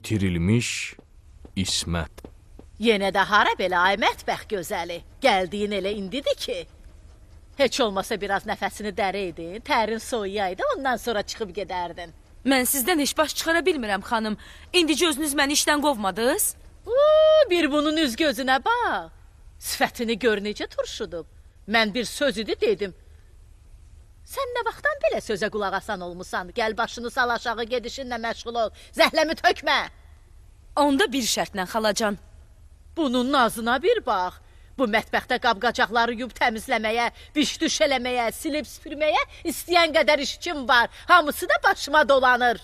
İtirilmiş İsmət. Yenə də hara belə ay mətbəx gözəli? Gəldiyin elə indidir ki. Heç olmasa biraz nəfəsini dərəydin, tərin soyuyaydı, ondan sonra çıxıb gedərdin. Mən sizdən heç baş çıxara bilmirəm xanım. İndicə özünüz məni işdən qovmadınız? Uuu, bir bunun üz gözünə bax. Sifətini gör necə turşudub. Mən bir söz idi dedim. Sən nə vaxtdan belə sözə qulaq asan olmusan? Gəl başını sal aşağı, gedişinlə məşğul ol. Zəhləmi tökmə. Onda bir şərtlə xalacan. Bunun nazına bir bax. Bu mətbəxdə qab-qacaqları yuyub təmizləməyə, biş-düş eləməyə, silib süpürməyə istəyən qədər işçim var. Hamısı da başıma dolanır.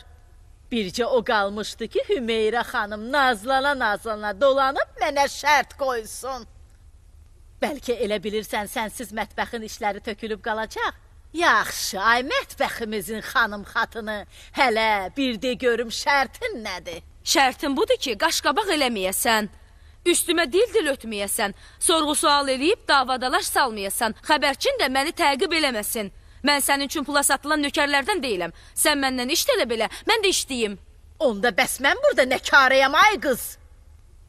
Bircə o qalmışdı ki, Hümeyrə xanım nazlana-nazlana dolanıb mənə şərt qoysun. Bəlkə elə bilirsən, sənsiz mətbəxin işləri tökülüb qalacaq. Yaxşı, ay mətbəximizin xanım xatını, hələ bir de görüm şərtin nədir? Şərtim budur ki, qaşqabaq eləməyəsən, üstümə dil-dil ötməyəsən, sorğu-sual eləyib davadalaş salmayasan, xəbərçin də məni təqib eləməsin. Mən sənin üçün pula satılan nökərlərdən deyiləm. Sən məndən iş elə belə, mən də işləyim. Onda bəs mən burada nə karıyam ay qız?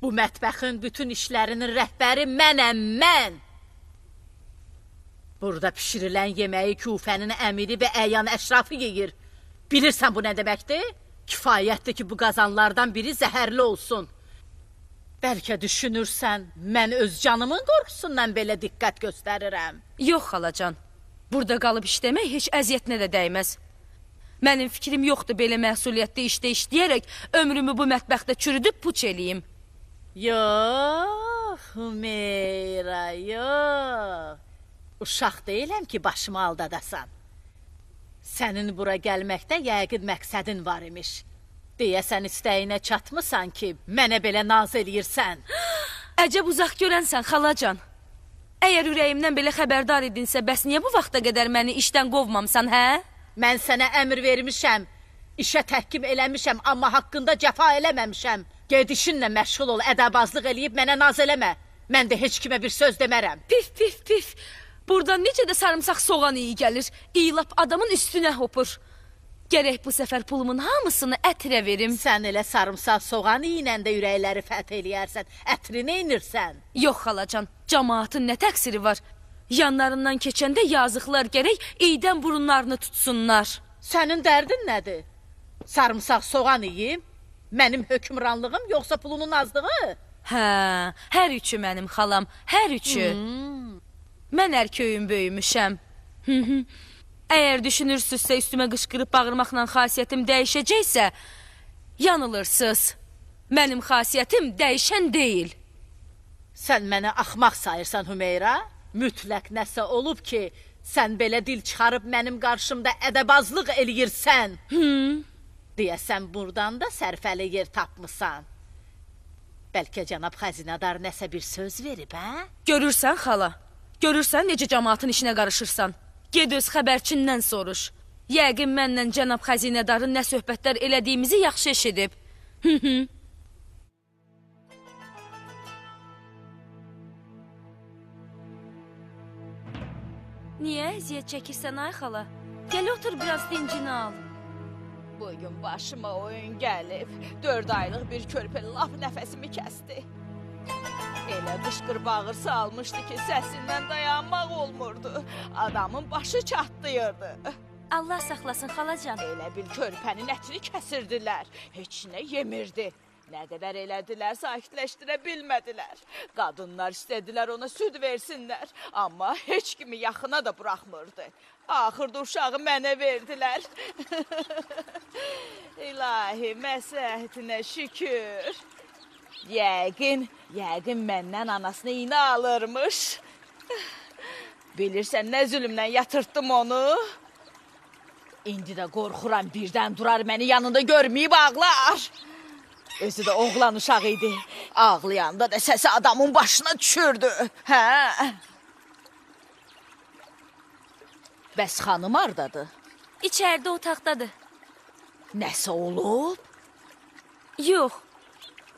Bu mətbəxin bütün işlərinin rəhbəri mənəm, mən. Burada pişirilən yeməyi Kufənin əmiri və əyan əşrafı yeyir. Bilirsən bu nə deməkdir? Kifayətdir ki, bu qazanlardan biri zəhərli olsun. Bəlkə düşünürsən, mən öz canımın qorxusundan belə diqqət göstərirəm. Yox xalacan, burada qalıb işləmək heç əziyyətinə də dəyməz. Mənim fikrim yoxdur belə məsuliyyətli işdə işləyərək ömrümü bu mətbəxdə çürüdüb puç eləyim. Yox, Hümeyra, yox. Uşaq deyiləm ki, başımı aldadasan. Sənin bura gəlməkdə yəqin məqsədin var imiş. Deyəsən istəyinə çatmısan ki, mənə belə naz eləyirsən. Əcəb uzaq görənsən xalacan. Əgər ürəyimdən belə xəbərdar idinsə, bəs niyə bu vaxta qədər məni işdən qovmamısan, hə? Mən sənə əmr vermişəm. İşə təhkim eləmişəm, amma haqqında cəfa eləməmişəm. Ged işinlə məşğul ol, ədəbazlıq eləyib mənə naz eləmə. Mən də heç kimə bir söz demərəm. Pif, pif, pif. Buradan necə də sarımsaq soğan iyi gəlir. İyi lap adamın üstünə hopur. Gərək bu səfər pulumun hamısını ətrə verim. Sən elə sarımsaq soğan iyi ilə də ürəkləri fəth eləyərsən, ətri neynirsən? Yox xalacan, camaatın nə təqsiri var? Yanlarından keçəndə yazıqlar gərək iydən burunlarını tutsunlar. Sənin dərdin nədir? Sarımsaq soğan yiyim, mənim hökmranlığım yoxsa pulunun azlığı? Hə, hər üçü mənim xalam, hər üçü. Mən ərköyün böyümüşəm. Əgər düşünürsünüzsə üstümə qışqırıb bağırmaqla xasiyyətim dəyişəcəksə, yanılırsınız. Mənim xasiyyətim dəyişən deyil. Sən mənə axmaq sayırsan Hümeyra? Mütləq nəsə olub ki, sən belə dil çıxarıb mənim qarşımda ədəbazlıq eləyirsən. Deyəsən buradan da sərfəli yer tapmısan. Bəlkə cənab xəzinədar nəsə bir söz verib, hə? Görürsən xala, görürsən necə camaatın işinə qarışırsan. Ged öz xəbərçindən soruş. Yəqin mənlə cənab xəzinədarın nə söhbətlər elədiyimizi yaxşı eşidib. Niyə əziyyət çəkirsən ay xala? Gəl otur biraz dincini al. Bugün başıma oyun gəlib. 4 aylıq bir körpə lap nəfəsimi kəsdi. Elə qışqır bağır salmışdı ki, səsindən dayanmaq olmurdu. Adamın başı çatlayırdı. Allah saxlasın xalacan. Elə bil körpənin ətini kəsirdilər. Heç nə yemirdi. Nə qədər elədilər, sakitləşdirə bilmədilər. Qadınlar istədilər ona süd versinlər. Amma heç kimi yaxına da buraxmırdı. Axırda uşağı mənə verdilər. İlahi, məsləhətinə şükür. Yəqin məndən anasını iynə alırmış. Bilirsən, nə zülmlə yatırtdım onu? İndi də qorxuram, birdən durar məni yanında görməyib ağlar. Özü də oğlan uşağı idi. Ağlayanda da səsi adamın başına düşürdü. Hə? Bəs xanım hardadır? İçəridə otaqdadır. Nəsə olub? Yox.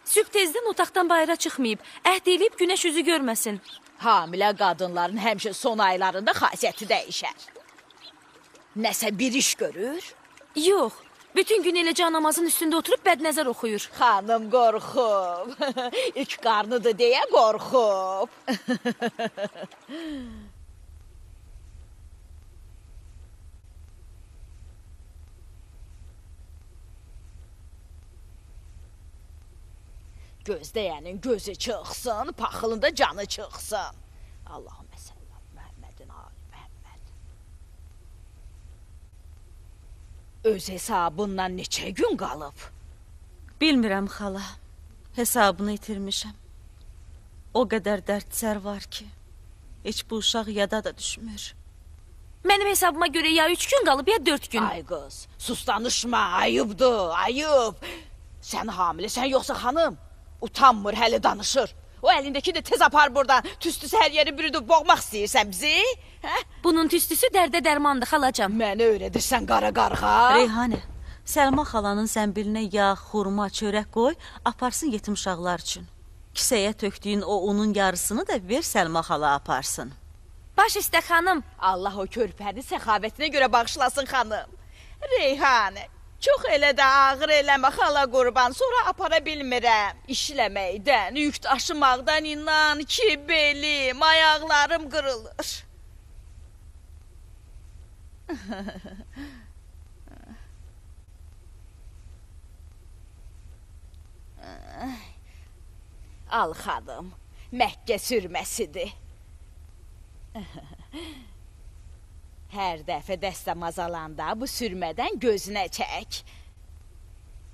Sübh tezdən otaqdan bayıra çıxmayıb. Əhd eləyib günəş üzü görməsin. Hamilə qadınların həmişə son aylarında xasiyyəti dəyişər. Nəsə bir iş görür? Yox. Bütün gün eləcə namazın üstündə oturub bədnəzər oxuyur. Xanım qorxub. İlk qarnıdır deyə qorxub. Gözdəyənin gözü çıxsın, paxılın da canı çıxsın. Allahümmə səlli ala Məhəmmədin ali Məhəmməd. Öz hesabından neçə gün qalıb? Bilmirəm xala, hesabını itirmişəm. O qədər dərd-sər var ki, heç bu uşaq yada da düşmür. Mənim hesabıma görə ya 3 gün qalıb, ya 4 gün. Ay qız, sus danışma, ayıbdır, ayıb. Sən hamiləsən yoxsa xanım? Utanmır, hələ danışır. O əlindəki də tez apar buradan. Tüstüsü hər yeri bürüdü, boğmaq istəyirsən bizi? Hə? Bunun tüstüsü dərdə dərmandır xalacan. Məni öyrədirsən qara qarğa. Reyhanə, Səlma xalanın zənbilinə yağ, xurma, çörək qoy, aparsın yetim uşaqlar üçün. Kisəyə tökdüyün o unun yarısını da ver Səlma xala aparsın. Baş üstə xanım. Allah o körpəni səxavətinə görə bağışlasın xanım. Reyhanə, çox elə də ağır eləmə xala qurban, sonra apara bilmirəm. İşləməkdən, yük daşımaqdan inan ki, belim, ayaqlarım qırılır. Al xanım, Məkkə sürməsidir. Hər dəfə dəstəmaz alanda bu sürmədən gözünə çək.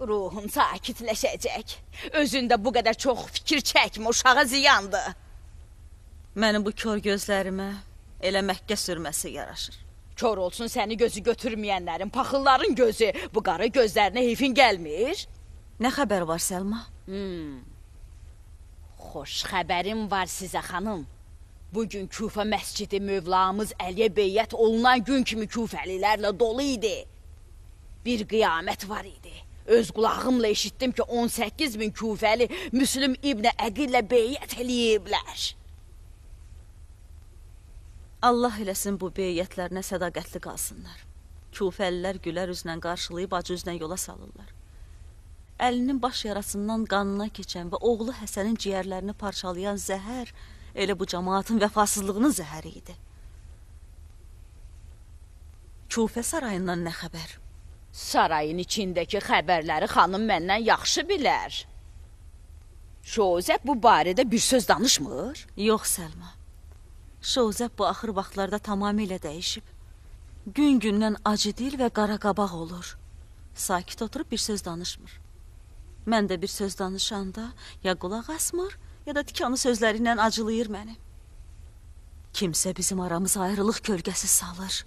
Ruhun sakitləşəcək. Özündə bu qədər çox fikir çəkmə, uşağa ziyandır. Mənim bu kör gözlərimə elə Məkkə sürməsi yaraşır. Kör olsun səni gözü götürməyənlərin, paxılların gözü. Bu qara gözlərinə heyfin gəlmir. Nə xəbər var Səlma? Xoş xəbərim var sizə xanım. Bugün Küfə məscidi Mövlamız Əliyə beyyət olunan gün kimi küfəlilərlə dolu idi. Bir qiyamət var idi. Öz qulağımla eşitdim ki, 18 min Kufəli Müslüm İbni Əqillə beyyət eləyiblər. Allah eləsin bu beyyətlərinə sədaqətli qalsınlar. Kufəlilər gülər üzlə qarşılayıb acı üzlə yola salırlar. Əlinin baş yarasından qanına keçən və oğlu Həsənin ciyərlərini parçalayan zəhər elə bu cəmaatın vəfasızlığının zəhəri idi. Kufə sarayından nə xəbər? Sarayın içindəki xəbərləri xanım məndən yaxşı bilər. Şozəb bu barədə bir söz danışmır? Yox, Səlma. Şozəb bu axır vaxtlarda tamamilə dəyişib. Gün-gündən acı dil və qara qabaq olur. Sakit oturub bir söz danışmır. Mən də bir söz danışanda ya qulaq asmır, ya da tikanlı sözləri ilə acılayır məni. Kimsə bizim aramıza ayrılıq kölgəsi salır.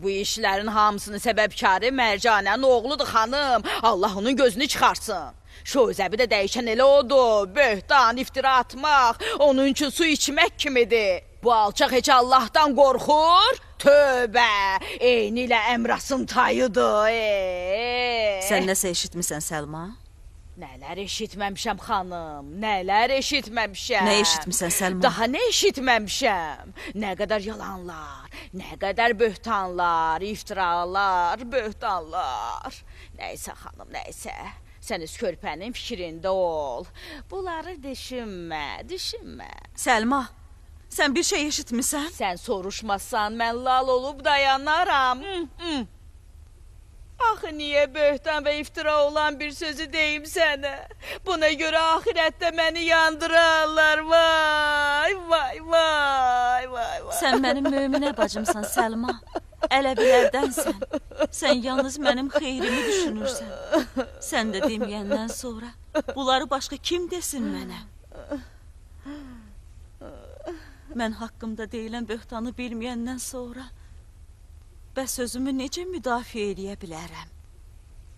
Bu işlərin hamısının səbəbkarı Mərcanənin oğludur xanım. Allah onun gözünü çıxarsın. Şozəbi də dəyişən elə odur. Böhtan, iftira atmaq, onun üçün su içmək kimidir. Bu alçaq heç Allahdan qorxur? Tövbə! Eynilə Əmrasın tayıdır. Sən nəsə eşitmisən Səlma? Nələr eşitməmişəm xanım, nələr eşitməmişəm. Nə eşitmisən Səlma? Daha nə eşitməmişəm? Nə qədər yalanlar, nə qədər böhtanlar, iftiralar, böhtanlar. Nəysə xanım, nəysə. Sən öz körpənin fikrində ol. Bunları düşünmə, düşünmə. Səlma, sən bir şey eşitmisən? Sən soruşmasan, mən lal olub dayanaram. Axı niyə böhtan və iftira olan bir sözü deyim sənə? Buna görə ahirətdə məni yandırarlar. Vay, vay, vay, vay, vay. Sən mənim möminə bacımsan Səlma. Ələvilərdənsən. Sən yalnız mənim xeyrimi düşünürsən. Sən də deməyəndən sonra bunları başqa kim desin mənə? Mən haqqımda deyilən böhtanı bilməyəndən sonra bəs özümü necə müdafiə eləyə bilərəm?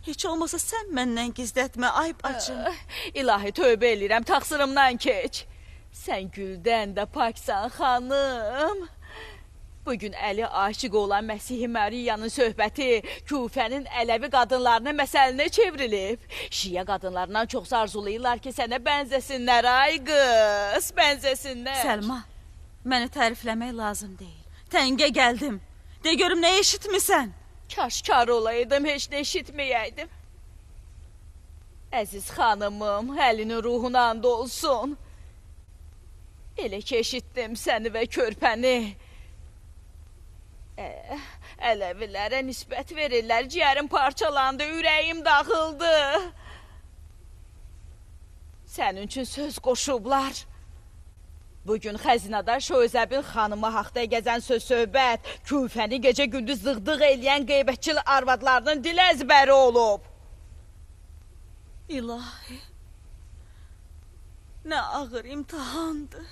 Heç olmasa sən məndən gizlətmə, ay bacım. İlahi, tövbə eləyirəm, təqsirimdən keç. Sən güldən də paksan, xanım. Bugün Əli aşiq olan Məsihi Məriyanın söhbəti Kufənin ələvi qadınlarının məsəlinə çevrilib. Şiə qadınlarından çoxsa arzulayırlar ki, sənə bənzəsinlər, ay qız, bənzəsinlər. Səlma, məni tərifləmək lazım deyil. Təngə gəldim. De görüm nə eşitmisən? Kaş kar olaydım, heç nə eşitməyəydim. Əziz xanımım, Əlinin ruhuna and olsun. Elə ki eşitdim səni və körpəni. Ələvilərə nisbət verirlər, ciyərim parçalandı, ürəyim dağıldı. Sənin üçün söz qoşublar. Bugün xəzinədar Şozəbin xanımı haqda gəzən söz-söhbət, Kufəni gecə-gündüz zığdıq eləyən qeybətçil arvadlarının dil əzbəri olub. İlahi, nə ağır imtihandır.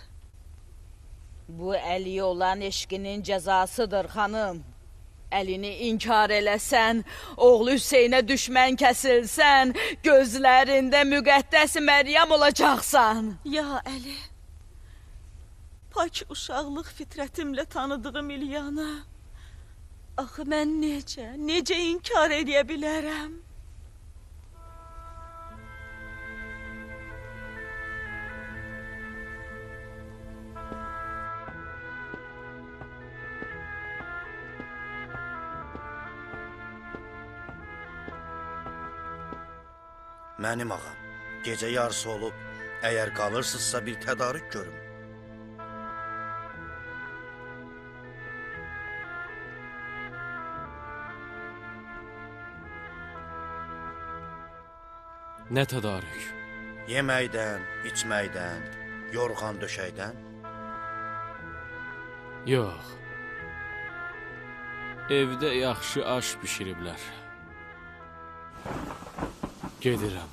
Bu Əliyə olan eşqinin cəzasıdır, xanım. Əlini inkar eləsən, oğlu Hüseynə düşmən kəsilsən, gözlərində müqəddəs Məryəm olacaqsan. Ya Əli, pak uşaqlıq fitrətimlə tanıdığım İlyanı, axı mən necə inkar eləyə bilərəm? Mənim ağam, gecə yarısı olub, əgər qalırsınızsa bir tədarük görüm. Nə tədarük? Yeməkdən, içməkdən, yorğan döşəkdən? Yox. Evdə yaxşı aş bişiriblər. Gedirəm.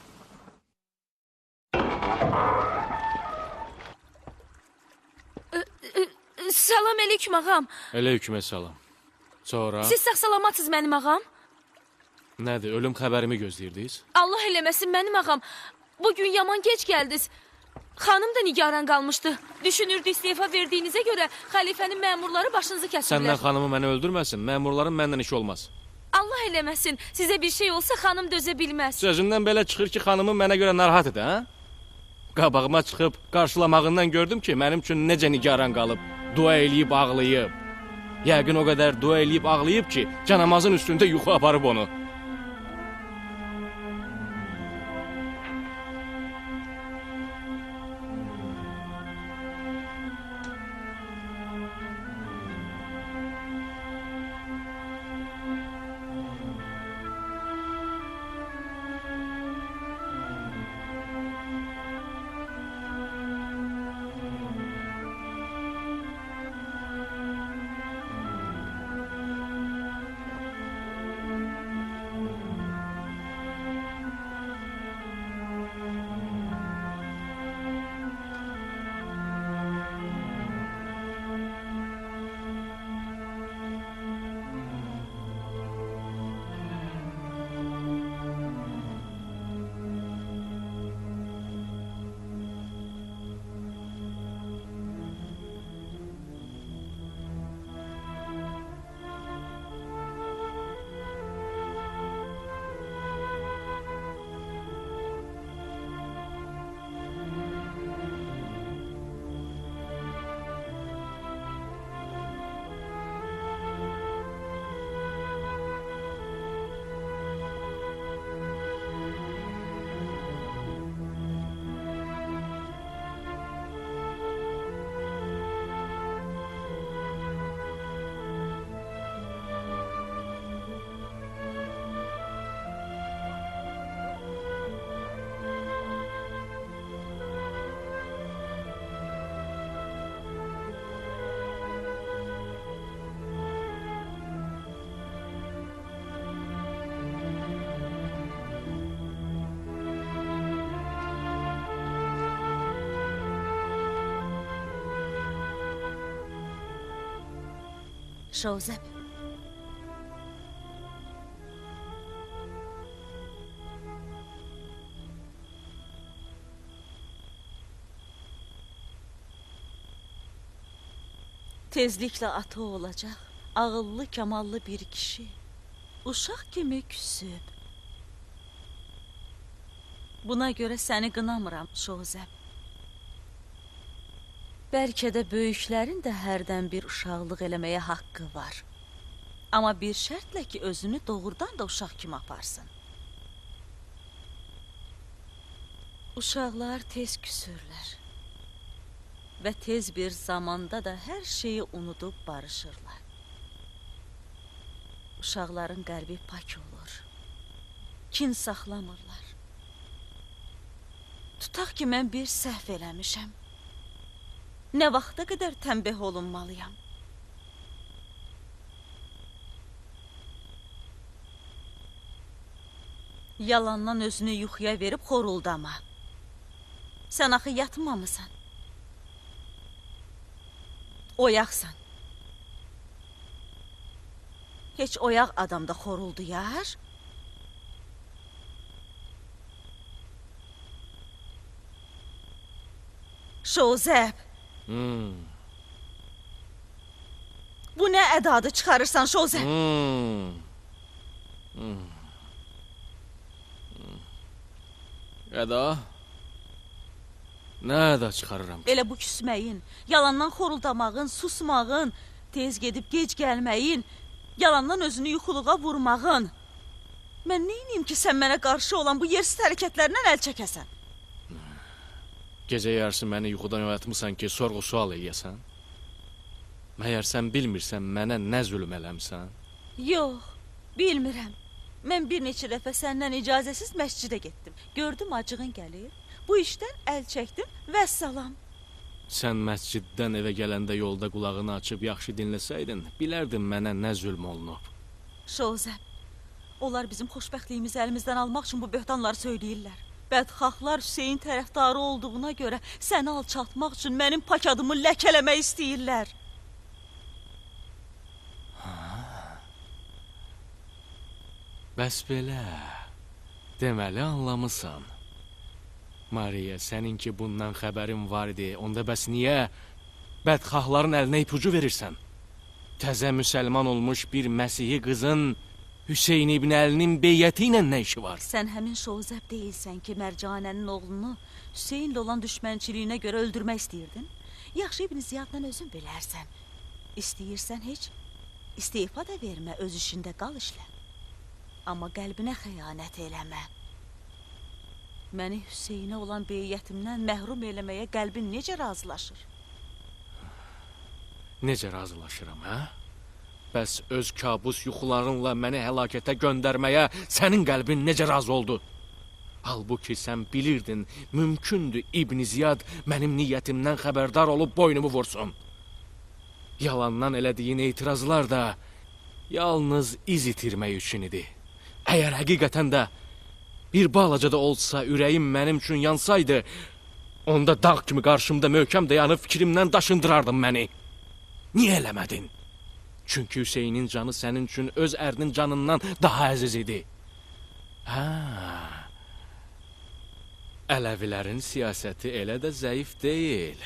Salam aleyküm ağam. Aleykümə salam. Sonra? Siz sağ salamatsınız mənim ağam. Nədir, ölüm xəbərimi gözləyirdiniz? Allah eləməsin mənim ağam. Bugün yaman gec gəldiniz. Xanım da nigaran qalmışdı. Düşünürdü istefa verdiyinizə görə xəlifənin məmurları başınızı kəsirlər. Səndən xanımı məni öldürməsin, məmurların mənlə işi olmaz. Allah eləməsin, sizə bir şey olsa xanım dözə bilməz. Sözündən belə çıxır ki, xanımın mənə görə narahat edir, hə? Qabağıma çıxıb qarşılamağından gördüm ki, mənim üçün necə nigaran qalıb, dua eləyib ağlayıb. Yəqin o qədər dua eləyib ağlayıb ki, canamazın üstündə yuxu aparıb onu. Şozəb. Tezliklə ata olacaq, ağıllı, kamallı bir kişi. Uşaq kimi küsüb. Buna görə səni qınamıram, Şozəb. Bəlkə də böyüklərin də hərdən bir uşaqlıq eləməyə haqqı var. Amma bir şərtlə ki, özünü doğrudan da uşaq kimi aparsın. Uşaqlar tez küsürlər və tez bir zamanda da hər şeyi unudub barışırlar. Uşaqların qəlbi pak olur, kin saxlamırlar. Tutaq ki, mən bir səhv eləmişəm. Nə vaxta qədər tənbih olunmalıyam? Yalandan özünü yuxuya verib xoruldama. Sən axı yatmamısan. Oyaqsan. Heç oyaq adam da xorulduyar. Şozəb. Bu nə ədadır çıxarırsan Şozəb? Əda? Nə əda çıxarıram ki? Elə bu küsməyin, yalandan xoruldamağın, susmağın, tez gedib gec gəlməyin, yalandan özünü yuxuluğa vurmağın. Mən neyniyim ki, sən mənə qarşı olan bu yersiz hərəkətlərindən əl çəkəsən? Gecə yarısı məni yuxudan oyatmısan ki, sorğu-sual eləyəsən? Məyər sən bilmirsən mənə nə zülm eləmsən? Yox, bilmirəm. Mən bir neçə dəfə səndən icazəsiz məscidə getdim. Gördüm acığın gəlir. Bu işdən əl çəkdim, vəssalam. Sən məsciddən evə gələndə yolda qulağını açıb yaxşı dinləsəydin, bilərdin mənə nə zülm olunub. Şozəb, onlar bizim xoşbəxtliyimizi əlimizdən almaq üçün bu böhtanları söyləyirlər. Bədxahlar Hüseyin tərəfdarı olduğuna görə səni alçaltmaq üçün mənim pak adımı ləkələmək istəyirlər. Bəs belə, deməli anlamısan. Mariya, sənin ki bundan xəbərin var idi, onda bəs niyə bədxahların əlinə ipucu verirsən? Təzə müsəlman olmuş bir məsihi qızın Hüseyn ibn Əlinin beyyəti ilə nə işi var? Sən həmin Şozəb deyilsən ki, Mərcanənin oğlunu Hüseynlə olan düşmənçiliyinə görə öldürmək istəyirdin. Yaxşı, İbn Ziyadla özün bilərsən. İstəyirsən heç istefa da vermə, öz işində qal işlə. Amma qəlbinə xəyanət eləmə. Məni Hüseynə olan beyyətimdən məhrum eləməyə qəlbin necə razılaşır? Necə razılaşıram, hə? Bəs öz kabus yuxularınla məni həlakətə göndərməyə sənin qəlbin necə razı oldu? Halbuki sən bilirdin, mümkündür İbn Ziyad mənim niyyətimdən xəbərdar olub boynumu vursun. Yalandan elədiyin etirazlar da yalnız iz itirmək üçün idi. Əgər həqiqətən də bir balaca da olsa ürəyim mənim üçün yansaydı, onda dağ kimi qarşımda möhkəm dayanıb fikrimdən daşındırardın məni. Niyə eləmədin? Çünki Hüseynin canı sənin üçün öz ərinin canından daha əziz idi. Hə, Ələvilərin siyasəti elə də zəif deyil.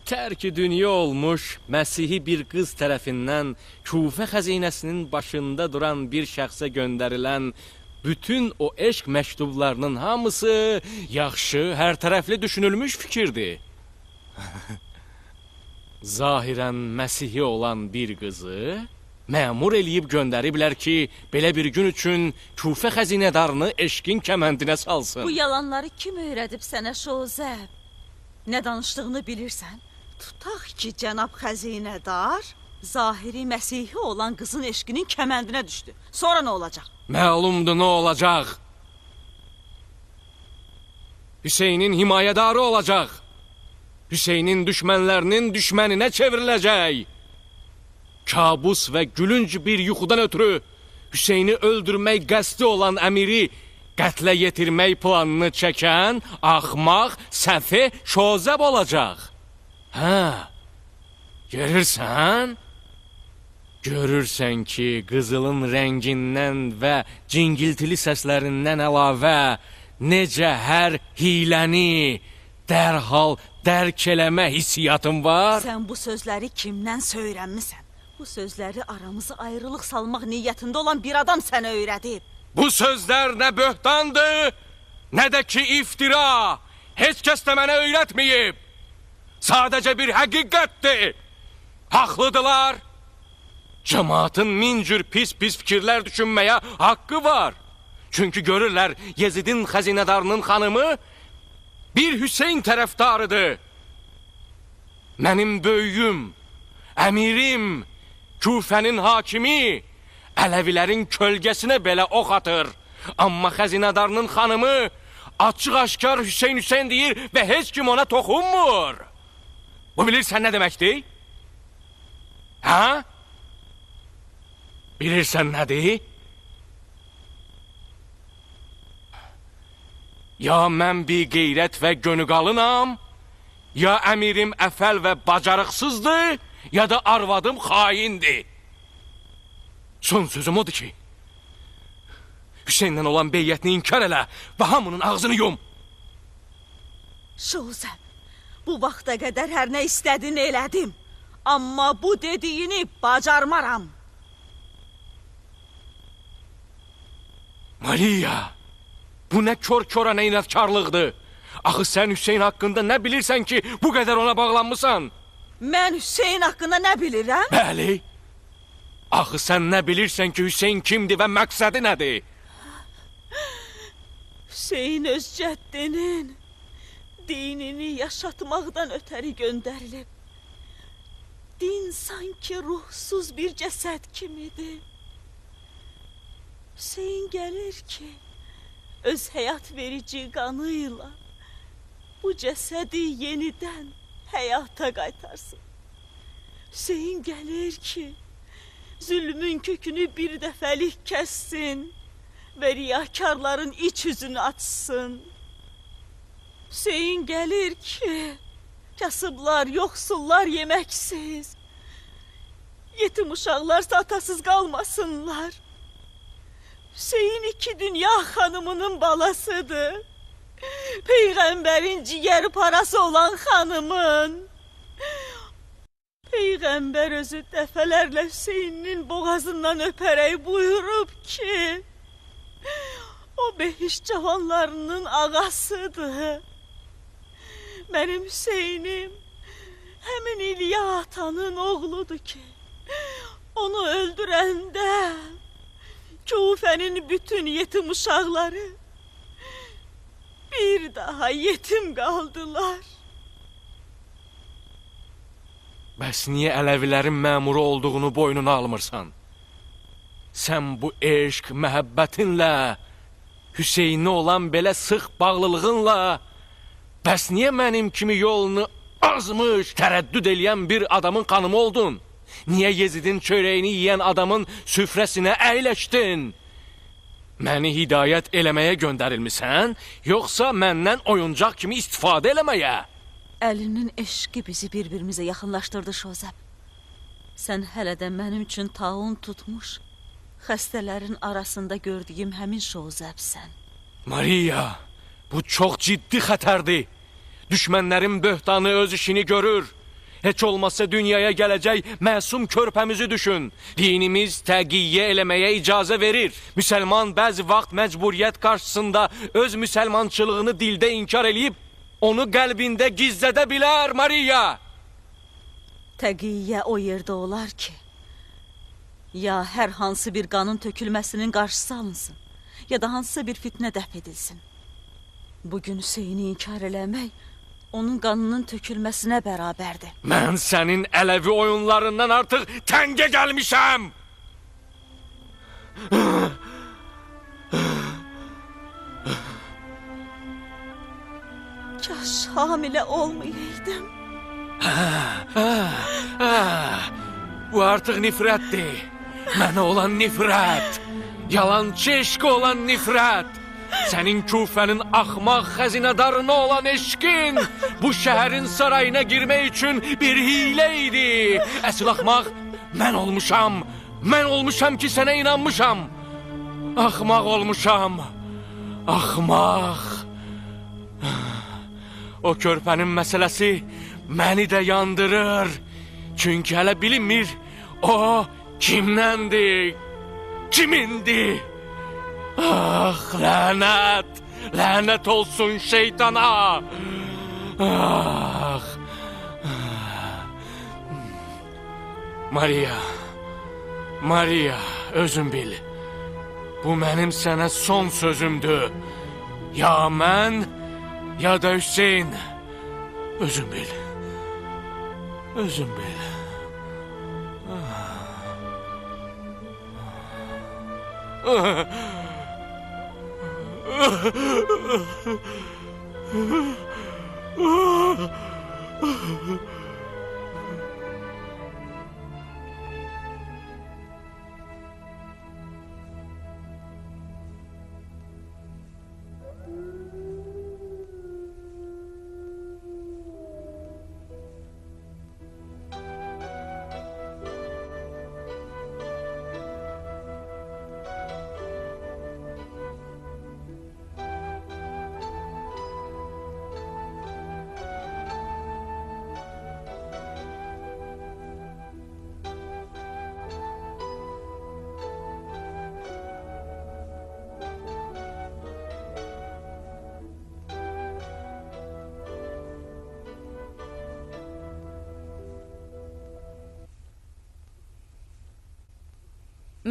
Tərk-i dünya olmuş Məsihi bir qız tərəfindən Kufə xəzinəsinin başında duran bir şəxsə göndərilən bütün o eşq məktublarının hamısı yaxşı, hər tərəfli düşünülmüş fikirdir. Zahirən Məsihi olan bir qızı məmur eləyib göndəriblər ki, belə bir gün üçün Kufə xəzinədarını eşqin kəməndinə salsın. Bu yalanları kim öyrədib sənə Şozəb? Nə danışdığını bilirsən? Tutaq ki, cənab xəzinədar zahiri Məsihi olan qızın eşqinin kəməndinə düşdü. Sonra nə olacaq? Məlumdur nə olacaq. Hüseynin himayədarı olacaq. Hüseynin düşmənlərinin düşməninə çevriləcək. Kabus və gülünc bir yuxudan ötürü Hüseyni öldürmək qəsdi olan əmiri qətlə yetirmək planını çəkən axmaq, səfeh Şozəb olacaq. Hə, görürsən? Görürsən ki, qızılın rəngindən və cingiltili səslərindən əlavə necə hər hiləni dərhal dərk eləmə hissiyatın var? Sən bu sözləri kimdən öyrənmisən? Bu sözləri aramızı ayrılıq salmaq niyyətində olan bir adam sənə öyrədib. Bu sözlər nə böhtandır, nə də ki iftira. Heç kəs də mənə öyrətməyib. Sadəcə bir həqiqətdir. Haqlıdırlar. Cəmaatın min cür pis-pis fikirlər düşünməyə haqqı var. Çünki görürlər Yezidin xəzinədarının xanımı bir Hüseyn tərəfdarıdır. Mənim böyüyüm, əmirim, Kufənin hakimi Ələvilərin kölgəsinə belə ox atır. Amma xəzinədarının xanımı açıq-aşkar Hüseyn Hüseyn deyir və heç kim ona toxunmur. Bu bilirsən nə deməkdir? Hə? Bilirsən nədir? Ya mən bir qeyrət və gönüqalınam, ya əmirim əfəl və bacarıqsızdır, ya da arvadım xaindir. Son sözüm odur ki, Hüseynlə olan beyyətini inkar elə və hamının ağzını yum. Şozəb, bu vaxta qədər hər nə istədin elədim. Amma bu dediyini bacarmaram. Maria, bu nə kör-kora nə inadkarlıqdır. Axı sən Hüseyn haqqında nə bilirsən ki, bu qədər ona bağlanmısan? Mən Hüseyn haqqında nə bilirəm? Bəli. Axı sən nə bilirsən ki, Hüseyn kimdir və məqsədi nədir? Hüseyn öz cəddinin dinini yaşatmaqdan ötəri göndərilib. Din sanki ruhsuz bir cəsəd kimidir. Hüseyn gəlir ki, öz həyat verici qanıyla bu cəsədi yenidən həyata qaytarsın. Hüseyn gəlir ki, zülmün kökünü bir dəfəlik kəssin və riyakarların iç yüzünü açsın. Hüseyn gəlir ki, kasıblar, yoxsullar yeməksiz, yetim uşaqlar atasız qalmasınlar. Hüseyin iki dünya xanımının balasıdır. Peyğəmbərin ciyər parası olan xanımın. Peyğəmbər özü dəfələrlə Hüseyninin boğazından öpərək buyurub ki, o behişt cavanlarının ağasıdır. Mənim Hüseynim həmin İlya atanın oğludur ki, onu öldürəndə Kufənin bütün yetim uşaqları bir daha yetim qaldılar. Bəs niyə Ələvilərin məmuru olduğunu boynuna almırsan? Sən bu eşq, məhəbbətinlə, Hüseynə olan belə sıx bağlılığınla, bəs niyə mənim kimi yolunu azmış, tərəddüd eləyən bir adamın xanımı oldun? Niyə Yezidin çörəyini yiyən adamın süfrəsinə əyləşdin? Məni hidayət eləməyə göndərilmisən, yoxsa məndən oyuncaq kimi istifadə eləməyə? Əlinin eşqi bizi bir-birimizə yaxınlaşdırdı Şozəb. Sən hələ də mənim üçün taun tutmuş, xəstələrin arasında gördüyüm həmin Şozəbsən. Maria, bu çox ciddi xətərdir. Düşmənlərin böhtanı öz işini görür. Heç olmazsa dünyaya gələcək məsum körpəmizi düşün. Dinimiz təqiyyə eləməyə icazə verir. Müsəlman bəzi vaxt məcburiyyət qarşısında öz müsəlmançılığını dildə inkar eləyib, onu qəlbində gizlədə bilər, Maria. Təqiyyə o yerdə olar ki, ya hər hansı bir qanın tökülməsinin qarşısı alınsın, ya da hansısa bir fitnə dəf edilsin. Bugün Hüseyni inkar eləmək onun qanının tökülməsinə bərabərdir. Mən sənin ələvi oyunlarından artıq təngə gəlmişəm. Kaş hamilə olmayaydım. Bu artıq nifrətdir. Mənə olan nifrət. Yalancı eşqi olan nifrət. Sənin Kufənin axmaq xəzinədarına olan eşqin bu şəhərin sarayına girmək üçün bir hiylə idi. Əsl axmaq mən olmuşam. Mən olmuşam ki, sənə inanmışam. Axmaq olmuşam. Axmaq. O körpənin məsələsi məni də yandırır. Çünki hələ bilinmir o kimdəndir, kimindir. Ah, lənət! Lənət olsun şeytana! Ah! Maria, Maria, özün bil. Bu mənim sənə son sözümdür. Ya mən, ya da Hüseyn. Özün bil. Özün bil.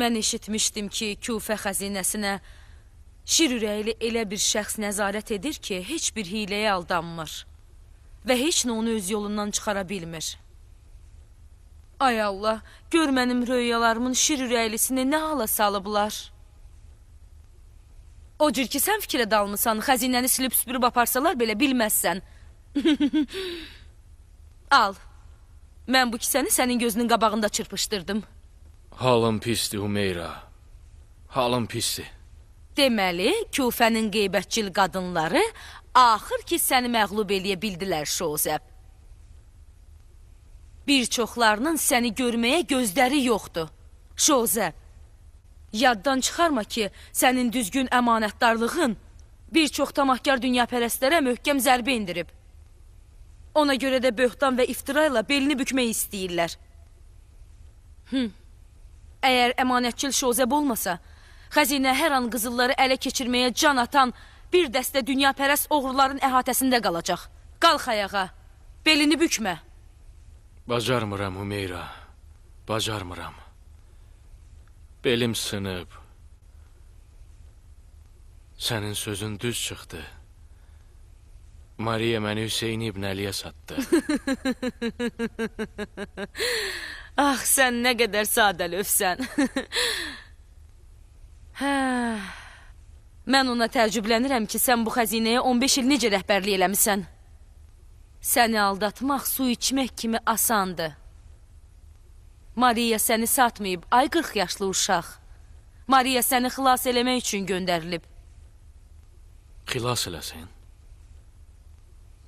Mən eşitmişdim ki, Kufə xəzinəsinə şir ürəkli elə bir şəxs nəzarət edir ki, heç bir hiləyə aldanmır və heç nə onu öz yolundan çıxara bilmir. Ay Allah, gör mənim röyalarımın şir ürəklisini nə hala salıblar. O cür ki, sən fikrə dalmısan, xəzinəni silib süpürüb aparsalar belə bilməzsən. Al, mən bu kisəni sənin gözünün qabağında çırpışdırdım. Halım pisdir, Hümeyra. Halım pisdir. Deməli, Kufənin qeybətçil qadınları axır ki səni məğlub eləyə bildilər, Şozəb. Bir çoxlarının səni görməyə gözləri yoxdur. Şozəb, yaddan çıxarma ki, sənin düzgün əmanətdarlığın bir çox tamahkar dünyapərəstlərə möhkəm zərbə endirib. Ona görə də böhtan və iftira ilə belini bükmək istəyirlər. Əgər əmanətçil Şozəb olmasa, xəzinə hər an qızılları ələ keçirməyə can atan bir dəstə dünyapərəst oğruların əhatəsində qalacaq. Qalx ayağa, belini bükmə. Bacarmıram Hümeyra, bacarmıram. Belim sınıb. Sənin sözün düz çıxdı. Mariya məni Hüseyn ibn Əliyə satdı. Ah, sən nə qədər sadəlövsən. Mən ona təəccüblənirəm ki, sən bu xəzinəyə 15 il necə rəhbərlik eləmisən. Səni aldatmaq su içmək kimi asandır. Mariya səni satmayıb, ay 40 yaşlı uşaq. Mariya səni xilas eləmək üçün göndərilib. Xilas eləsin?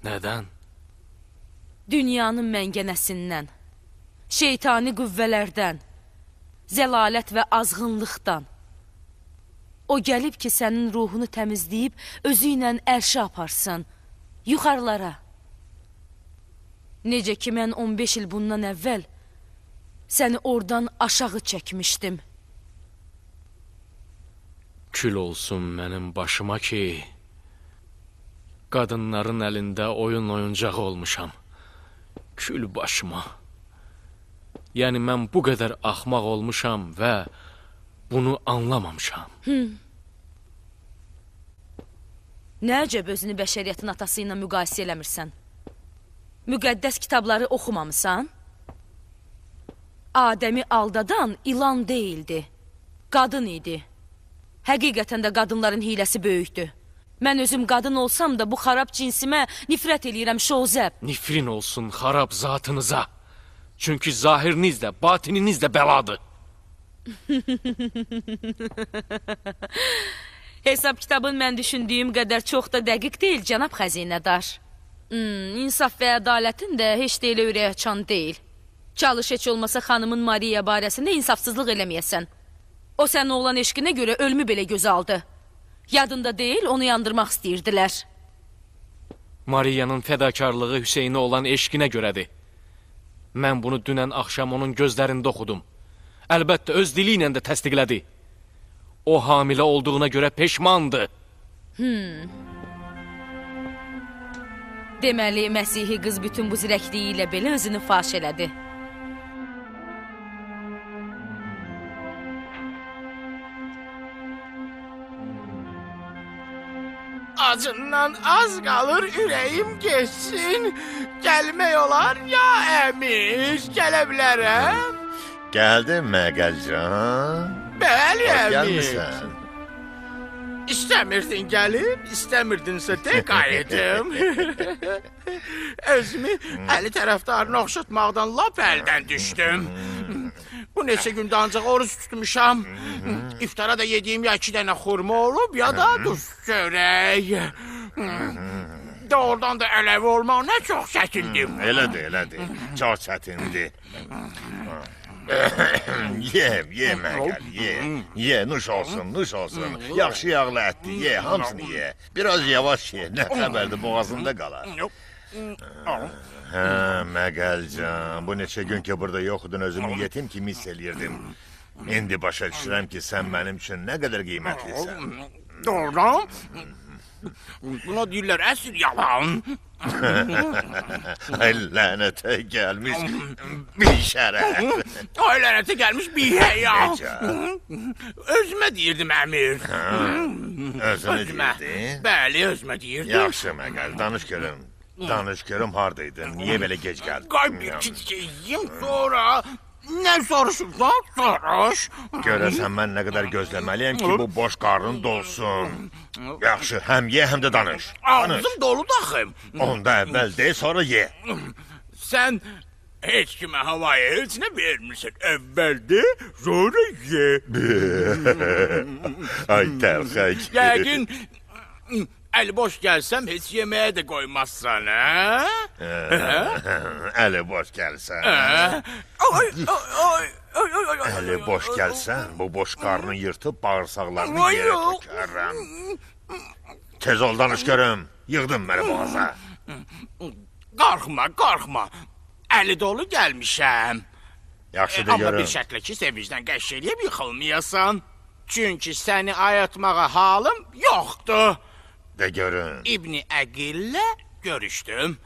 Nədən? Dünyanın məngənəsindən, şeytani qüvvələrdən, zəlalət və azğınlıqdan. O gəlib ki, sənin ruhunu təmizləyib, özü ilə ərşə aparsın, yuxarılara. Necə ki, mən 15 il bundan əvvəl səni oradan aşağı çəkmişdim. Kül olsun mənim başıma ki, qadınların əlində oyun oyuncağı olmuşam. Kül başıma. Yəni mən bu qədər axmaq olmuşam və bunu anlamamışam. Nə əcəb özünü bəşəriyyətin atası ilə müqayisə eləmirsən? Müqəddəs kitabları oxumamısan? Adəmi aldadan ilan deyildi, qadın idi. Həqiqətən də qadınların hiləsi böyükdür. Mən özüm qadın olsam da bu xarab cinsimə nifrət eləyirəm, Şozəb. Nifrin olsun xarab zatınıza. Çünki zahiriniz də, batininiz də bəladır. Hesab kitabın mən düşündüyüm qədər çox da dəqiq deyil, cənab xəzinədar. İnsaf və ədalətin də heç də elə ürək açan deyil. Çalış heç olmasa xanımın Mariya barəsində insafsızlıq eləməyəsən. O sənin oğlan eşqinə görə ölümü belə gözə aldı. Yadında deyil, onu yandırmaq istəyirdilər. Mariyanın fədakarlığı Hüseynə olan eşqinə görədir. Mən bunu dünən axşam onun gözlərində oxudum. Əlbəttə, öz dili ilə də təsdiqlədi. O hamilə olduğuna görə peşmandı. Deməli, Məsihi qız bütün bu zirəkliyi ilə belə özünü faş elədi. Acından az qalır ürəyim geçsin. Gəlmək olar ya əmir, gələ bilərəm. Gəldin Məqəlcan? Bəli Xoş əmir. gəlmisən. İstəmirdin gəlib, istəmirdinsə de qayıdım. Özümü Əli tərəfdarını oxşatmaqdan lap əldən düşdüm. Bu neçə gündə ancaq oruc tutmuşam. İftara da yediyim ya 2 dənə xurma olub, ya da duz çörək. Doğrudan da ələvi olmaq nə çox çətindir. Elədir, elədir. Çox çətindir. Ye, ye Məqəl, ye. Ye, nuş olsun, nuş olsun. Yaxşı yağlı ətdir, ye, hamısını ye. Biraz yavaş ye, nə xəbərdir, boğazında qalar. Hə, Məqəlcan, bu neçə gün ki burada yoxdun, özümü yetim kimi hiss eləyirdim. İndi başa düşürəm ki, sən mənim üçün nə qədər qiymətlisən. Doğrudan? Buna deyirlər əsl yalan. Ay lənətə gəlmiş bir şərəf. Ay lənətə gəlmiş bir həya. Necə? Özümə deyirdim əmir. Özünə Özümə. deyirdin? Bəli, özümə deyirdim. Yaxşı Məqəl, danış görüm. Danış görüm hardaydın, niyə belə gec gəldin? Qoy bir kiçik yiyim sonra. Nə soruşursan soruş. Görəsən mən nə qədər gözləməliyəm ki, bu boş qarnın dolsun. Yaxşı, həm ye, həm də danış. Danış. Ağzım dolu daxı. Onda əvvəl de, sonra ye. Sən heç kimə havayı heç nə vermirsən. Əvvəl de, sonra ye. Ay təlxək. Yəqin əli boş gəlsəm heç yeməyə də qoymazsan, hə? Əli boş gəlsən. Ay, ay, ay, ay, ay, ay, Əli boş gəlsən, bu boş qarnı yırtıb bağırsaqlarını Ay, yerə yox. tökərəm. Tez ol danış görüm. Yığdın məni boğaza. Qorxma, qorxma. Əli dolu gəlmişəm. Yaxşıdır Amma görüm. bir şərtlə ki, sevincdən qəş eləyib yıxılmayasan. Çünki səni ayatmağa halım yoxdur. De görüm. İbni Əqillə görüşdüm.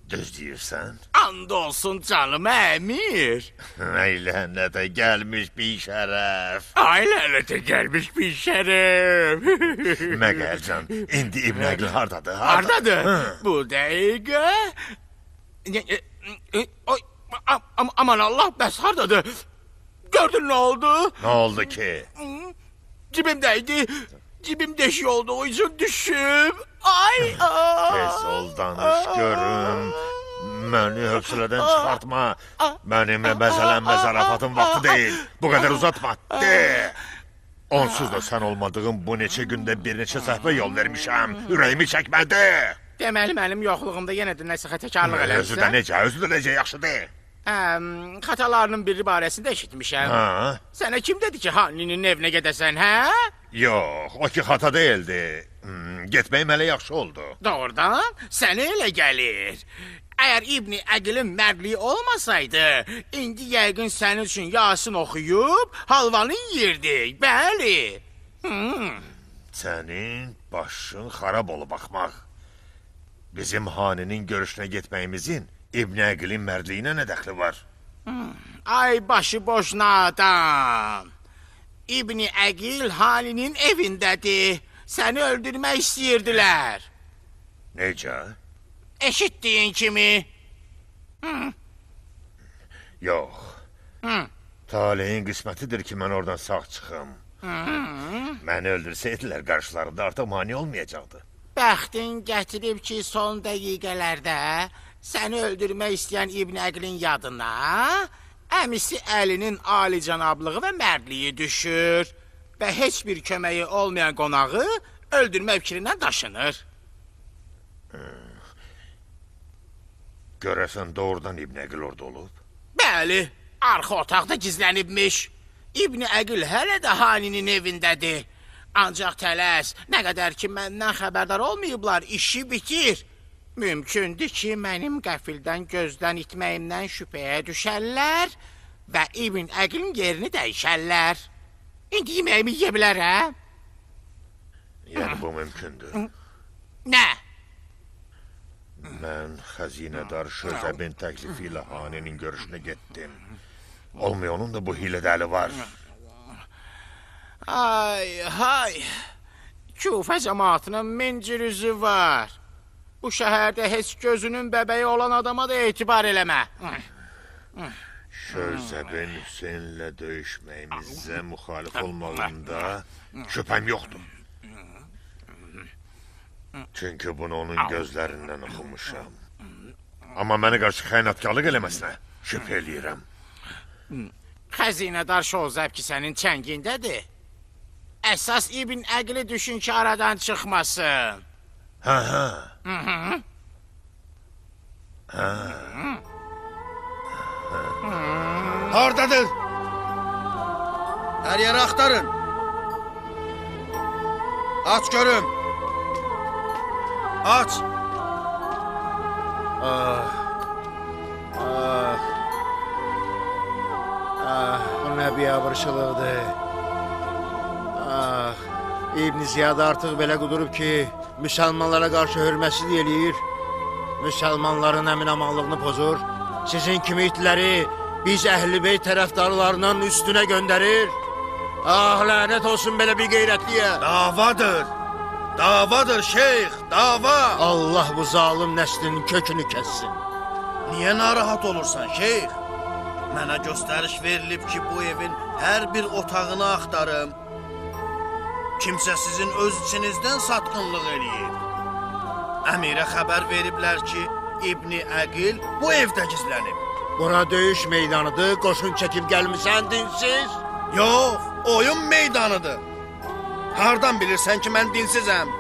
Düz deyirsən? And olsun canım əmir. Ay lənətə gəlmiş bir şərəf. Ay lənətə gəlmiş bir şərəf. Məqəlcan, indi İbn Əqil hardadır? Hardadır? Hı. Bu dəqiqə... Oy, aman Allah, bəs hardadır? Gördün nə oldu? Nə oldu ki? Cibimdəydi. Cibim deşik olduğu üçün düşüb. Ay! Tez ol, danış görüm. Məni hövsələdən çıxartma. Mənimlə bəzələnmə zarafatın vaxtı deyil. Bu qədər uzatma. De! Onsuz da sən olmadığın bu neçə gündə bir neçə səhvə yol vermişəm. Ürəyimi çəkmədi. Deməli, mənim yoxluğumda yenə də nəsə xətakarlıq Özü də eləmisən. necə, özü də necə yaxşıdır. Xatalarının biri barəsində eşitmişəm. Ha? Sənə kim dedi ki, Haninin evinə gedəsən, hə? Yox, o ki xata deyildi. Getməyim hələ yaxşı oldu. Doğrudan, sənə elə gəlir. Əgər İbni Əqilin mərdliyi olmasaydı, indi yəqin sənin üçün Yasin oxuyub halvanı yeyirdik. Bəli. Sənin başın xarab olub axmaq. Bizim Haninin görüşünə getməyimizin İbni Əqilin mərdliyinə nə dəxli var? Ay başıboş nadan. İbni Əqil Haninin evindədir. Səni öldürmək istəyirdilər. Necə? Eşitdiyin kimi. Yox. Taleyin qismətidir ki, mən oradan sağ çıxım. Məni öldürsəydilər, qarşılarında artıq mane olmayacaqdı. Bəxtin gətirib ki, son dəqiqələrdə səni öldürmək istəyən İbn Əqilin yadına əmisi Əlinin alicənablığı və mərdliyi düşür və heç bir köməyi olmayan qonağı öldürmək fikrindən daşınır. Görəsən doğrudan İbn Əqil orada olub? Bəli, arxa otaqda gizlənibmiş. İbn Əqil hələ də Haninin evindədir. Ancaq tələs, nə qədər ki məndən xəbərdar olmayıblar, işi bitir. Mümkündür ki, mənim qəfildən gözdən itməyimdən şübhəyə düşərlər və İbn Əqilin yerini dəyişərlər. İndi yeməyimi yeyə bilərəm? Yəni bu mümkündür. Nə? Mən xəzinədar Şözəbin təklifi ilə Haninin görüşünə getdim. Olmuyor, onun da bu hilədə əli var. Ay, hay. Küfə cəmaatının min cür üzü var. Bu şəhərdə heç gözünün bəbəyi olan adama da etibar eləmə. Şözəbin Hüseynlə döyüşməyimizə müxalif olmağında şübhəm yoxdur. Çünki bunu onun gözlərindən oxumuşam. Amma məni qarşı xəyanətkarlıq eləməsinə şübhə eləyirəm. Xəzinədar Şozəb ki sənin çəngindədir. Əsas İbn Əqili düşün ki aradan çıxmasın. Hə, hə. Hardadır? Hər yerə axtarın. Aç görüm. Aç. Ah. Ah. Ah, bu nə biabırçılıqdır. Ah, İbn Ziyad artıq belə qudurub ki, müsəlmanlara qarşı hörmətsizlik eləyir. Müsəlmanların əmin-amanlığını pozur. Sizin kimi itləri biz Əhl-i Beyt tərəfdarlarının üstünə göndərir. Ah, lənət olsun belə bir qeyrətliyə. Davadır. Davadır şeyx, dava. Allah bu zalım nəslin kökünü kəssin. Niyə narahat olursan şeyx? Mənə göstəriş verilib ki, bu evin hər bir otağını axtarım. Kimsə sizin öz içinizdən satqınlıq eləyib. Əmirə xəbər veriblər ki, İbni Əqil bu evdə gizlənib. Bura döyüş meydanıdır, qoşun çəkib gəlmisən dinsiz. Yox, oyun meydanıdır. Hardan bilirsən ki, mən dinsizəm?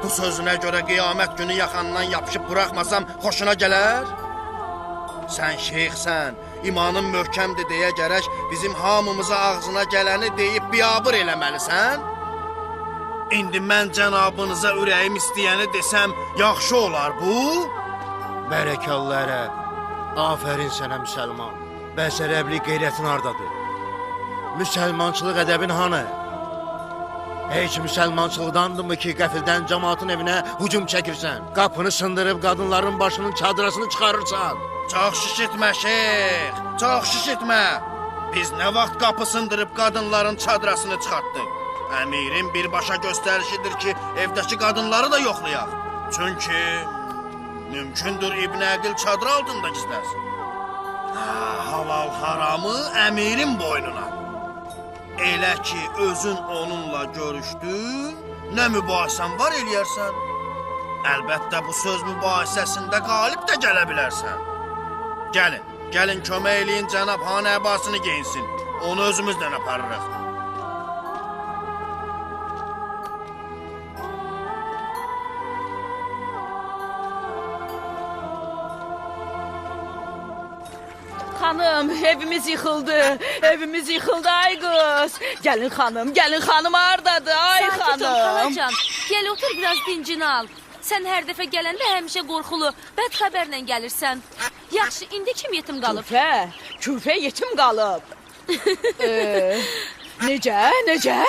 Bu sözünə görə qiyamət günü yaxandan yapışıb buraxmasam xoşuna gələr? Sən şeyxsən, imanın möhkəmdir deyə gərək bizim hamımıza ağzına gələni deyib biabır eləməlisən? İndi mən cənabınıza ürəyim istəyəni desəm, yaxşı olar bu? Bərəkallah ərəb. Afərin sənə müsəlman. Bəs ərəblik qeyrətin hardadır? Müsəlmançılıq ədəbin hanı? Heç müsəlmançılıqdandırmı ki, qəfildən cəmaatın evinə hücum çəkirsən? Qapını sındırıb qadınların başının çadırasını çıxarırsan? Çox şişirtmə şeyx, çox şişirtmə. Biz nə vaxt qapı sındırıb qadınların çadırasını çıxartdıq? Əmirin birbaşa göstərişidir ki, evdəki qadınları da yoxlayaq. Çünki mümkündür İbn Əqil çadır altında gizlənsin. Halal haramı əmirin boynuna. Elə ki, özün onunla görüşdün, nə mübahisən var eləyərsən. Əlbəttə, bu söz mübahisəsində qalib də gələ bilərsən. Gəlin, gəlin kömək eləyin cənab Hani əbasını geyinsin. Onu özümüzlə aparırıq. Xanım, evimiz yıxıldı. Evimiz yıxıldı ay qız. Gəlin xanım, gəlin xanım hardadır ay xanım. Sakit ol xalacan. Gəl otur biraz dincini al. Sən hər dəfə gələndə həmişə qorxulu, bəd xəbərlə gəlirsən. Yaxşı, indi kim yetim qalıb? Küfə, Küfə yetim qalıb. Necə, necə?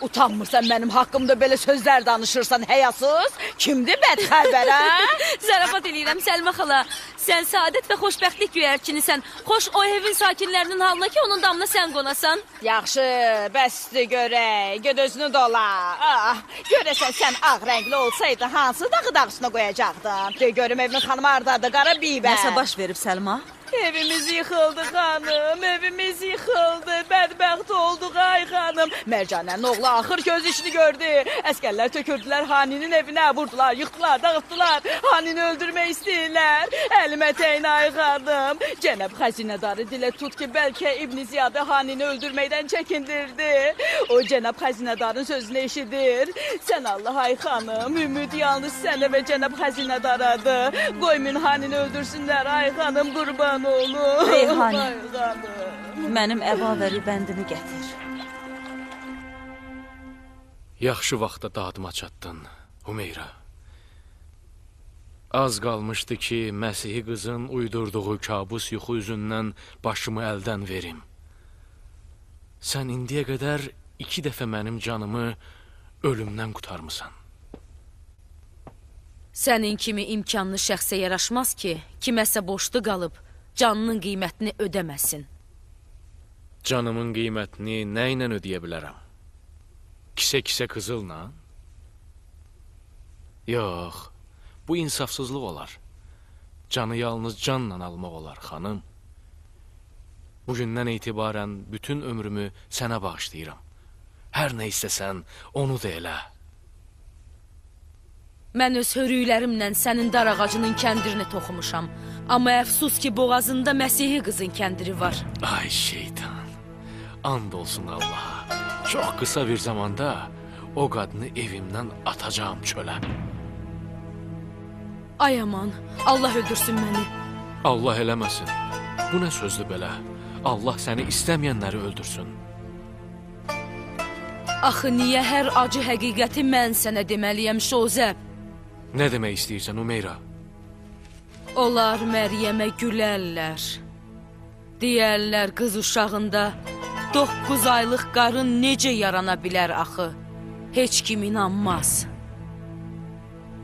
Utanmırsan mənim haqqımda belə sözlər danışırsan, həyasız? Kimdir bəd xəbər, hə? Zarafat eləyirəm, Səlma xala. Sən saadət və xoşbəxtlik göyərçinisən. Xoş o evin sakinlərinin halına ki, onun damına sən qonasan. Yaxşı, bəsdir görək. Ged özünü dola. Ah, görəsən sən ağ rəngli olsaydın, hansı dağı dağısına qoyacaqdın? De görüm evin xanımı hardadır, qara bibə. Nəsə baş verib Səlma? Evimiz yıxıldı xanım, evimiz yıxıldı, bədbəxt olduq ay xanım. Mərcanənin oğlu axır ki öz işini gördü. Əskərlər tökürdülər Haninin evinə, vurdular, yıxdılar, dağıtdılar. Hanini öldürmək istəyirlər. Əlimə təyin ay xanım. Cənab xəzinədarı dilə tut ki, bəlkə İbn Ziyadı Hanini öldürməkdən çəkindirdi. O cənab xəzinədarın sözünü eşidir. Sən Allah ay xanım, ümid yalnız sənə və cənab xəzinədaradır. Qoymun Hanini öldürsünlər ay xanım, qurban oğlum. Reyhanə, mənim əba və rübəndimi gətir. Yaxşı vaxtda dadıma çatdın, Hümeyra. Az qalmışdı ki, Məsihi qızın uydurduğu kabus yuxu üzündən başımı əldən verim. Sən indiyə qədər 2 dəfə mənim canımı ölümdən qurtarmısan. Sənin kimi imkanlı şəxsə yaraşmaz ki, kiməsə borclu qalıb canının qiymətini ödəməsin. Canımın qiymətini nə ilə ödəyə bilərəm? Kisə-kisə qızılla? Yox, bu insafsızlıq olar. Canı yalnız canla almaq olar, xanım. Bugündən etibarən bütün ömrümü sənə bağışlayıram. Hər nə istəsən, onu da elə. Mən öz hörüklərimlə sənin dar ağacının kəndirini toxumuşam. Amma əfsus ki, boğazında Məsihi qızın kəndiri var. Ay şeytan, and olsun Allaha. Çox qısa bir zamanda o qadını evimdən atacağım çölə. Ay aman, Allah öldürsün məni. Allah eləməsin. Bu nə sözdür belə? Allah səni istəməyənləri öldürsün. Axı niyə hər acı həqiqəti mən sənə deməliyəm, Şozəb? Nə demək istəyirsən, Hümeyra? Onlar Məryəmə gülərlər. Deyərlər, qız uşağında 9 aylıq qarın necə yarana bilər axı? Heç kim inanmaz.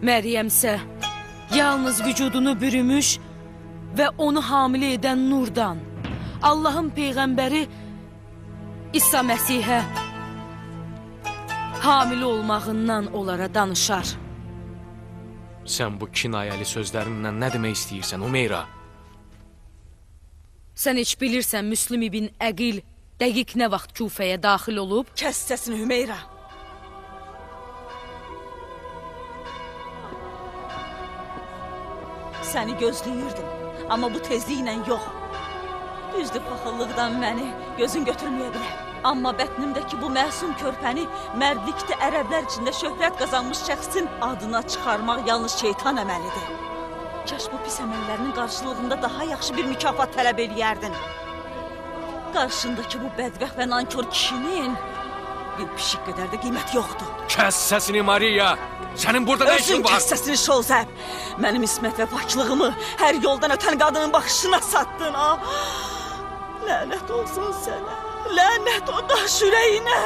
Məryəmsə yalnız vücudunu bürümüş və onu hamilə edən nurdan, Allahın peyğəmbəri İsa Məsihə hamilə olmağından onlara danışar. Sən bu kinayəli sözlərinlə nə demək istəyirsən, Hümeyra? Sən heç bilirsən Müslüm ibn Əqil dəqiq nə vaxt Küfəyə daxil olub? Kəs səsini, Hümeyra! Səni gözləyirdim, amma bu tezliklə yox. Düzdür, paxıllıqdan məni gözün götürməyə bilər. Amma bətnimdəki bu məsum körpəni mərdlikdə ərəblər içində şöhrət qazanmış şəxsin adına çıxarmaq yalnız şeytan əməlidir. Kaş bu pis əməllərinin qarşılığında daha yaxşı bir mükafat tələb eləyərdin. Qarşındakı bu bədbəxt və nankor kişinin Bir pişik qədər də qiymət yoxdur. Kəs səsini Mariya! Sənin burada nə işin var? Özün kəs səsini Şozəb! Mənim ismət və paklığımı hər yoldan ötən qadının baxışına satdın. Ah! Lənət olsun sənə! Lənət o daş ürəyinə!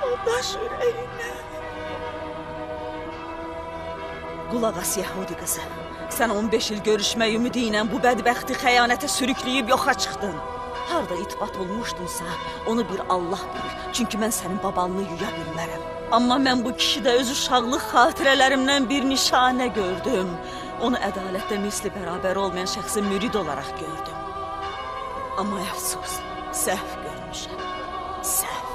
O daş ürəyinə! Qulaq as Yəhudi qızı. Sən 15 il görüşmək ümidi ilə bu bədbəxti xəyanətə sürükləyib yoxa çıxdın. Harda itbat olmuşdunsa, onu bir Allah bilir. Çünki mən sənin babanını yuya bilmərəm. Amma mən bu kişidə öz uşaqlıq xatirələrimdən bir nişanə gördüm. Onu ədalətdə misli bərabər olmayan şəxsi mürid olaraq gördüm. Amma əfsus, səhv görmüşəm. Səhv.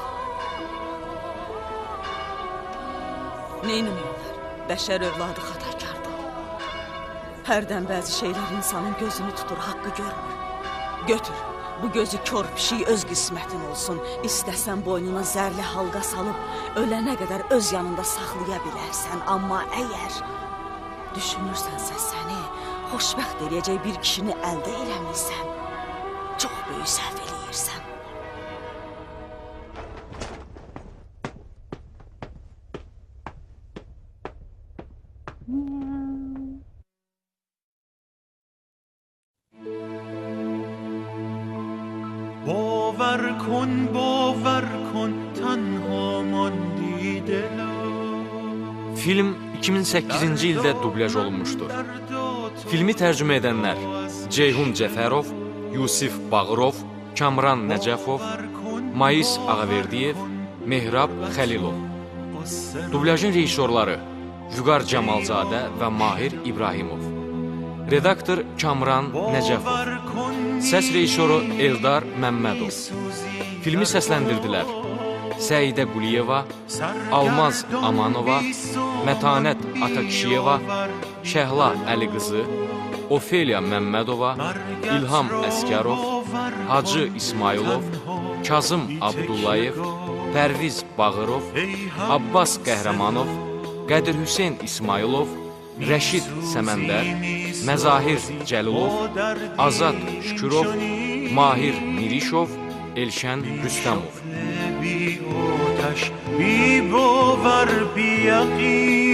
Neynəmək olar? Bəşər övladı xatakardır. Hərdən bəzi şeylər insanın gözünü tutur, haqqı görmür. Götür, bu gözü kör pişik öz qismətin olsun. İstəsən boynuna zərli halqa salıb, ölənə qədər öz yanında saxlaya bilərsən. Amma əgər düşünürsənsə səni xoşbəxt eləyəcək bir kişini əldə eləmirsən, çox böyük səhv eləyirsən. باور کن تنها ماندی دلا. Film 2008-ci ildə dublyaj olunmuşdur. Filmi tərcümə edənlər Ceyhun Cəfərov, Yusif Bağırov, Kamran Nəcəfov, Mais Ağaverdiyev, Mehrab Xəlilov. Dublyajın rejissorları Vüqar Cəmalzadə və Mahir İbrahimov. Redaktor Kamran Nəcəfov. Səs rejissoru Eldar Məmmədov. Filmi səsləndirdilər Səidə Quliyeva, Almaz Amanova, Mətanət Atakişiyeva, Şəhla Əliqızı, Ofeliya Məmmədova, İlham Əsgərov, Hacı İsmayılov, Kazım Abdullayev, Pərviz Bağırov, Abbas Qəhrəmanov, Qədir Hüseyn İsmayılov, Rəşid Səməndər, Məzahir Cəlilov, Azad Şükürov, Mahir Mirişov, Elşən Rüstəmov. بی آتش بی باور بی یقین.